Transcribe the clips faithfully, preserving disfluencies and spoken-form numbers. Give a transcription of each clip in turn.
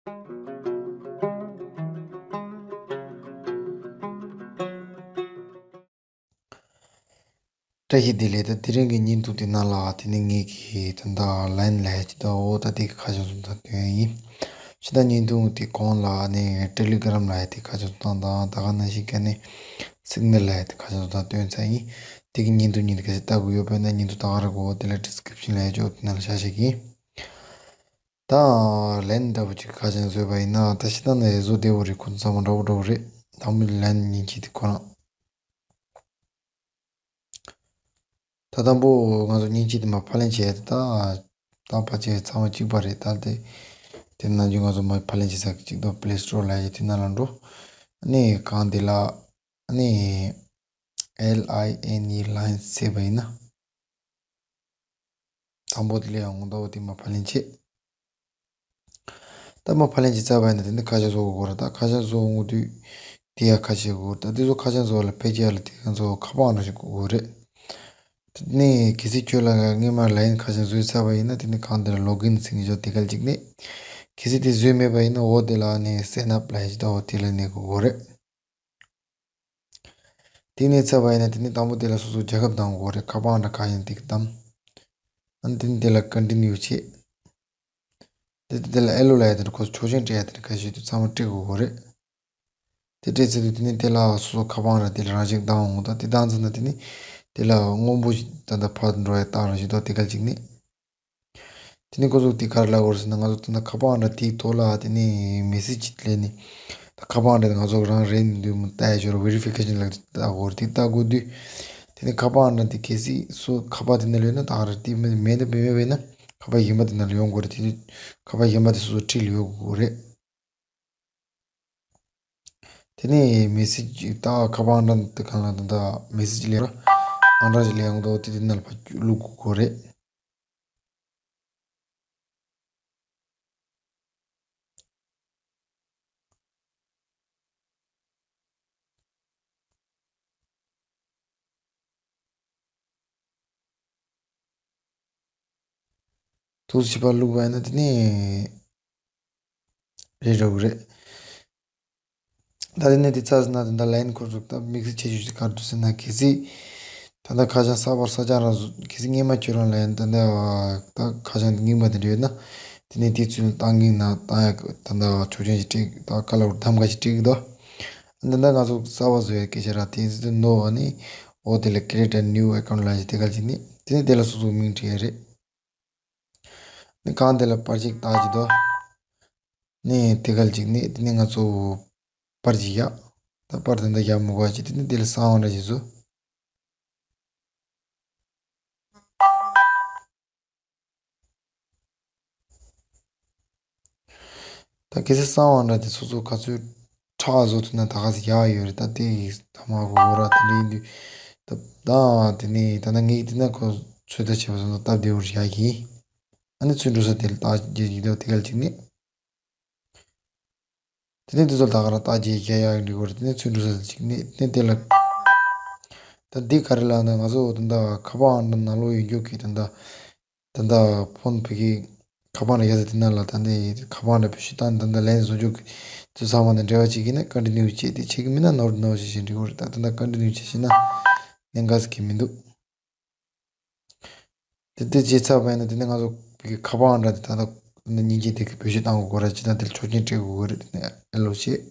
བཀྲ་ཤིས་བདེ་ལེགས། ད་དེ་རིང་གི་བརྙན་ཐུང་དེ་ནང་ལ་དེ་ནི་ངེད་ཀྱི་ད་ལྟ་ལན་ལས་ཀྱི་ད་འོ་ད་དེ་གི་ཁ་བྱང་བཟོ་སྟངས་སྟོན་ཡ་ཡིན། ཕྱི་ཟླ་བརྙན་ཐུང་དེ་གོང་ལ་ནི་ཊེ་ལི་གྷི་རམ་ལ་ཡ་དེ་ཁ་བྱང་བཟོ་སྟངས་དང་ད་ག་ནང་བཞིན་ག་ནི་སིག་ནལ་ལ་ཡ་དེ་ཁ་བྱང་བཟོ་སྟངས་སྟོན་ཚར་ཡིན། དེ་གི་བརྙན་ཐུང་གཉིས་དེ་ག་ཚོད་ལྟ་དགོས་ཡོད་པས་ན་བརྙན་ཐུང་ད་ག་ར་གོ་དེ་ལ་ཌི་སི་ཀི་རིབ་ཤན་ལ་ཡ་ཅོག་དེ་ནང་ལ་བཞག་བཞག་གི་ཡིན། ད་ལན་ལྟ་བུ་ཅིག་ཁ་བྱང་བཟོས་པ་ཡིན་ན་ད་ཕྱི་ཟླ་ནས་བཟོ་བདེ་བོ་རེད། ཁོ་ཚོ་ཚང་མ་འདྲ་བོ་འདྲ་བོ་རེད། དང་པོ་ལན་མཉེན་ཆས་དེ་ཁོ་རང་། ད་དང་པོ་ང་ཚོ་མཉེན་ཆས་དེ་མར་ཕབ་ལེན་བྱས་ཏེ་ད་ད་ཕལ་ཆེར་ཚང་མ་གཅིག་པ་རེད། ད་དེ་དེ་ནང་བཞིན་ང་ཚོ་མར་ཕབ་ལེན་བྱེད་ས་གཅིག་ཏུ་པི་ལེ་སི་ཊོར་ལ་ཡ་དེ་ནང་ལ་འགྲོ། ཨ་ནི་གང་དེ་ལ་ཨ་ནི་ཨེལ་ཨའི་ཨེན་ཨི་ལན་བྱས་པ་ཡིན་ན། དང་པོ་དེ་ལ་ཡང་ངོ་ལྟ་བུ་དེ་མར་ཕབ་ལེན་བྱེད། ད་མར་ཕབ་ལེན་བྱེད་ཚར་བ་ཡིན་ན་དེ་ནི་ཁ་བྱང་བཟོ་དགོས་རེད། ད་ཁ་བྱང་བཟོ་འོང་དུས་དེ་ཡང་ཁ་ཕྱེ་དགོས་རེད། ད་དེ་ཚོ་ཁ་བྱང་བཟོ་བ་ལ་ཕལ་ཆེར་ལ་དེ་ང་ཚོ་ཁ་པར་འདྲ་ཞིག་དགོས་རེད། དེ་ནས་གལ་སྲིད་ཁྱོད་ལ་སྔོན་མ་ལན་ཁ་བྱང་བཟོས་ཚར་བ་ཡིན་ན་དེ་ནི་གང་དེ་ལ་ལོག་ཨིན་ཟེར་གྱི་ཡོད་དེ་གལ་ཅིག་ནི། གལ་སྲིད་དེ་བཟོས་མེད་པ་ཡིན་ན་འོ་དེ་ལ་ནི་སེན་ཨབ་ལ་ཡ་ཅིག་ད་འོ་དེ་ལ་ནི་དགོས་རེད། དེ་ནས་ཚར་བ་ཡིན་ན་དེ་ནས་དང་པོ་དེ་ལ་སོ་སོ་རྒྱལ་ཁབ་བདམས་དགོས་རེད། ཁ་པར་འདྲ་ག་ཡིན་དེ་གི་བདམས། ཨ་ནི་དེ་ནས་དེ་ལ་ཀོན་ཊི་ནིའུ་བྱེད། དེ་དེ་ལ་ཨེ་ལོ་ལ་ཡ་དེ་འདྲ་ཁོ་ཚོ་ཆོག་མཆན་སྤྲད་ཡ་དེ་འདྲ་ག་ཞིག་དུ་ཚང་མ་སྤྲད་དགོས་རེད། དེ་སྤྲད་ཚར་དུས་དེ་ནས་དེ་ལ་སོ་སོ་ཁ་པར་འདྲ་དེ་ལ་རང་བཞིན་བདམས་འོང་། ད་དེ་བདམས་ཚར་ན་དེ་ནས་དེ་ལ་སྔོན་པོ་ཞིག་ད་ལྟ་ཕར་འགྲོ་ཡ་རྟགས་རང་ཞིག་འདུག་དེ་གལ་ཅིག་ནི། དེ་ནས་ཁོ་ཚོ་དེ་ག་རེ་ལབ་དགོས་རེད་ཟེར་ན་ང་ཚོ་ད་ལྟ་ཁ་པར་འདྲ་དེའི་ཐོག་ལ་དེ་ནས་མེ་སེ་ཇི་སླེབས་ནས་ད་ཁ་པར་འདྲ་དེ་ང་ཚོ་རང་རེད་མི་འདུག་མི་ལྟ་ཡ་ཞོར་ཝེ་རི་ཕི་ཀེ་ཤན་ལབ་དེ་ལྟ་དགོས་རེད། དེ་ལྟ་དགོས་དུས་དེ་ནས་ཁ་པར་འདྲ་དེ་གལ་སྲིད་སོ་ཁ་པར་དེ་ནང་ལ་ཡོད་ན་ད་ག་རེད། དེ་མེད་མེད་ན་མེད་མེད་པས་ན་ཁ་པར་གཞན་པ་དེ་ནང་ལ་ཡོང་དགོས་རེད། དེ་དུས་ཁ་པར་གཞན་པ་དེ་སོ་སོ་ཁྲིད་ལ་ཡོང་དགོས་རེད། དེ་ནས་མེ་སེ་ཇི་ད་ཁ་པར་ཨང་གྲངས་དེ་གང་ལ་ད་ལྟ་མེ་སེ་ཇི་སླེབས་ར་ཨང་གྲངས་ཅིག་སླེབས་ཡོང་དུས་དེ་དེ་ནང་ལ་ཕར་བླུག་དགོས་རེད། ཐུགས་ཞིབ་པ་བླུགས་པ་ཡིན་ན་དེ་ནས་རེད་འགྲོ་གི་རེད། ད་དེ་ནས་དེ་ཚར་ཟིན་ན་དེ་འདྲ་ལན་ཁོ་ཚོ་ད་དམིགས་བསལ་ཁྱད་ཆོས་ཅིག་ག་རེ་འདུག་ཟེར་ན། གལ་སྲིད་ད་ལྟ་ཁ་བྱང་གསར་པ་གསར་རྐྱང་རང་བཟོ་གལ་སྲིད་སྔོན་མ་ཁྱོད་རང་ལ་ཡང་ད་ལྟ་ད་ཁ་བྱང་དེ་རྙིང་པ་དེ་འདྲ་ཡོད་ན་དེ་ནས་དེ་ཚུར་བཏང་གིན་ན་བཏང་ཡ་ད་ལྟ་ཆོག་མཆན་ཞིག་སྤྲད་ད་ག་ལ་བར་གདམ་ག་ཞིག་སྤྲད་གི་འདུག་ད་ལྟ་ང་ཚོ་གསར་པ་བཟོ་ཡ་སྐད་ཆ་ར་དེ་ཚོ་ནོ་ཨ་ནི་འོ་དེ་ལ་create a new account ལ་ཞིག་དེ་ག་ཅིག་ནི་དེ་ནས་དེ་ལ་སོ་སོ་མིང་བྲིས་ཡ་རེད། ནི་གང་དེ་ལ་པར་ཅིག་བཏགས་ཀྱི་འདུག་ནི་དེ་ག་ཅིག་ནི་དེ་ནི་ང་ཚོ་པར་ཅིག་བཞག་ད་པར་དེ་འདྲ་བཞག་མི་དགོས་ཅིག་དེ་ནི་དེ་ལ་གསང་བ་འདྲ་ཞིག་བཟོ། ད་གལ་སྲིད་གསང་བ་འདྲ་དེ་སོ་སོ་ག་ཚོད་ཁྲག་བཟོ་ཐུབ་ན་ད་ག་ཚོད་ཡག་ཡོད་རེད། ད་དེ་ཡི་ཐ་མག་གོ་གོ་ར་དེ་འདྲ་ཡིན་དུས་ད་ད་དེ་ནས་ད་ནང་ངས་དེ་ན་ཁོ་ཚོད་ལྟ་བྱས་པ་སོང་ཙང་སྟབས་བདེ་བོ་ཞིག་ཡག་གི་ཡིན། ཨ་ནི་ཚུར་འགྲོ་ས་དེ་ལ་ད་རྒྱལ་གྱི་ད་དེ་ག་ཅིག་ནི། དེ་ནས་དེ་ཚོ་ད་ག་རང་རྟགས་བརྒྱད་བརྒྱ་ཡག་འགྲིག་གོ་རེད། དེ་ནས་ཚུར་འགྲོ་ས་ཅིག་ནས་དེ་ནས་དེ་ལ། ད་འདི་ག་རེ་ལབ་ན་ང་ཚོ་ད་ལྟ་ཁ་པར་ཨང་གྲངས་ནང་ལོགས་ཡོད་འཇོག་གི་ད་ལྟ་ད་ལྟ་ཕོན་ཕ་གི་ཁ་པར་ཡག་ས་དེ་ནང་ལ་ད་ལྟ་ཁ་པར་འདྲ་བེད་སྤྱོད་བཏང་ད་ལྟ་ལན་བཟོ་འཇོག་གི་དུས་ཚང་མ་དང་འབྲེལ་བ་བྱེད་ཀྱི་ན་ཀོན་ཊི་ནིའུ་བྱེད། དེ་བྱེད་ཀྱི་མིན་ན་ནོར་ནོར་བྱེད་བཞིན་འགྲིག་གོ་རེད། ད་ད་ལྟ་ཀོན་ཊི་ནིའུ་བྱེད་བཞིན་ན་གནད་འགག་ཟེར་གྱི་མི་འདུག་དེ་དེ་བྱས་ཚར་བ་ཡིན་ན་དེ་ནས་ང་ཚོ་བོད་ཀྱི་ཁ་པར་འདྲ་དེ་ད་ལྟ་མཉེན་ཆས་དེ་གི་བེད་སྤྱོད་བཏང་དགོས་ར་ཅི་ད་དེ་ལ་ཆོག་མཆན་སྤྲད་དགོས་རེད། དེ་ནས་ཨེ་ལོ་བྱེད།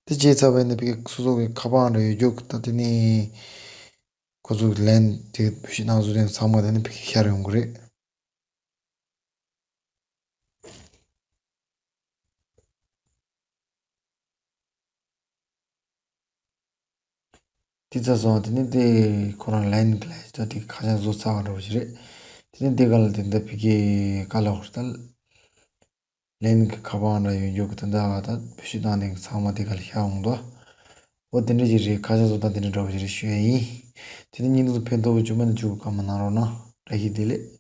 དེ་བྱས་ཚར་བ་ཡིན་ན་བོད་ཀྱི་སོ་སོ་གི་ཁ་པར་འདྲ་ཡོད་རྒྱུ་ད་དེ་ནས་ཁོ་ཚོ་ལན་དེ་བེད་སྤྱོད་བཏང་བཟོ་དེ་ཚང་མ་དེ་ནས་བོད་ཀྱི་ཤར་ཡོང་གི་རེད། དེ་ཚར་སོང་། དེ་ནས་དེ་ཁོ་རང་ལན་གི་ལན་ཞིག་ད་དེ་ཁ་བྱང་བཟོ་ཚར་བ་འདྲ་བོ་ཞིག་རེད། དེ་ནས་དེ་ག་ལ་དེ་འདྲ་བི་ཀེ་ག་ལ་ཧོར་ད་ལན་གི་ཁ་པར་འདྲ་ཡོད་འཇོག་གི་ད་འདྲ་བ་ད་བེད་སྤྱོད་བཏང་ནས་ཚང་མ་དེ་ག་ལ་ཤར་འོང་དོ། འོ་དེ་འདྲ་ཞིག་རེད། ཁ་བྱང་བཟོ་སྟངས་དེ་འདྲ་འདྲ་བོ་ཞིག་རེད་ཞུ་ཡ་ཡིན། དེ་ནས་ཉིན་དུ་ཕན་ཐོགས་པོ་བྱུང་མ་ནས་བྱུང་གི་བཀའ་མོལ་གནང་རོགས་གནང་། བཀྲ་ཤིས་བདེ་ལེགས།